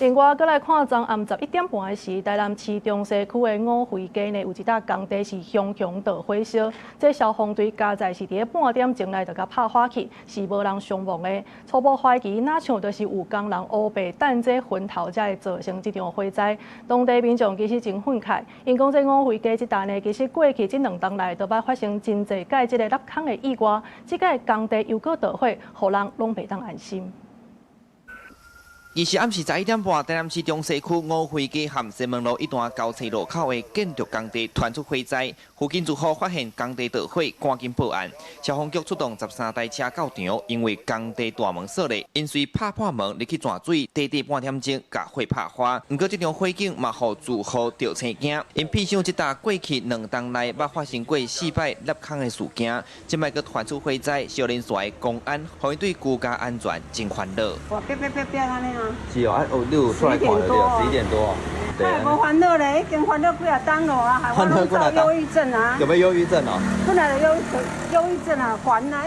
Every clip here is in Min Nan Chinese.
另外，閣來看，昨暗11點半的時，台南市中西區的五惠街呢，有一搭工地是熊熊著火燒，這消防隊加載是佇咧半點鐘內就共拍火去，是無人傷亡的。初步懷疑，若像就是有工人烏白擲這薰頭，才會造成這場火災。當地民眾其實真憤慨，𪜶講這五惠街這搭呢，其實過去這兩冬來都捌發生真濟擺這个衲空的意外，這擺工地又閣著火，予人攏袂當安心。二是暗時11點半，台南市中西區五惠街和西門路一段交叉路口的建築工地傳出火災，附近住戶發現工地著火，趕緊報案。消防局出動13台車到場，因為工地大門鎖咧，𪜶隨拍破門入去泉水，短短半點鐘共火拍花。毋過這場火警嘛，予住戶著青驚，𪜶彼想這搭過去兩冬內捌發生過四擺衲空的事件，這擺閣傳出火災，燒連紲的公安，予𪜶對居家安全真煩惱。哇，啪啪啪啪按呢啊！是哦，啊，哦，你有出來看著對？11點多。對。無煩惱咧，已經煩惱幾若冬咯啊，害我攏有憂鬱症啊。有沒有憂鬱症哦？本來就憂鬱症啊，煩啊，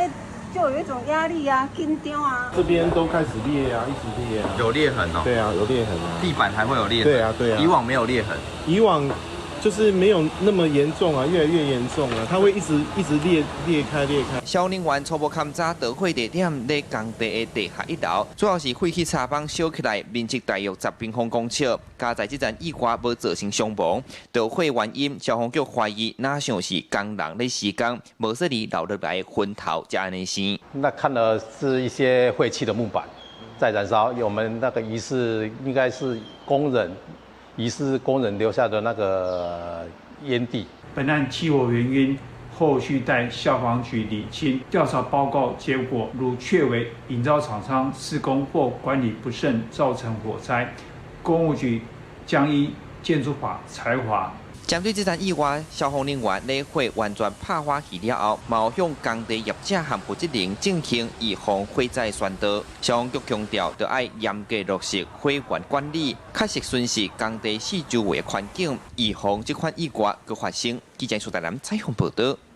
就有一種壓力啊，緊張啊。這邊都開始裂啊，一直裂啊。有裂痕哦。對啊，有裂痕啊。地板還會有裂痕。對啊，對啊。以往沒有裂痕。以往就是沒有那麼嚴重啊，越來越嚴重啊，它會一直一直裂裂開裂開。消防員初步勘查，著火地點佇工地的地下一樓，主要是廢棄柴枋燒起來，面積大約10平方公尺。佳哉這層意外無造成傷亡。著火原因，消防局懷疑若像是工人咧施工，無小心留落來薰頭才按呢生。那看的是一些廢棄的木板在燃燒，我們那個疑似應該是工人。疑似工人留下的那個煙蒂。本案起火原因，後續待消防局理清調查報告結果，如確為營造廠商施工或管理不慎造成火災，工務局將依建築法裁罰。針對這場意外，消防人員咧火完全拍火去了後，嘛向工地業者和負責人進行預防火災宣導。消防局強調，著愛嚴格落實火源管理，確實巡視工地四周圍的環境，預防這款意外閣發生。記者蘇大南採訪報導。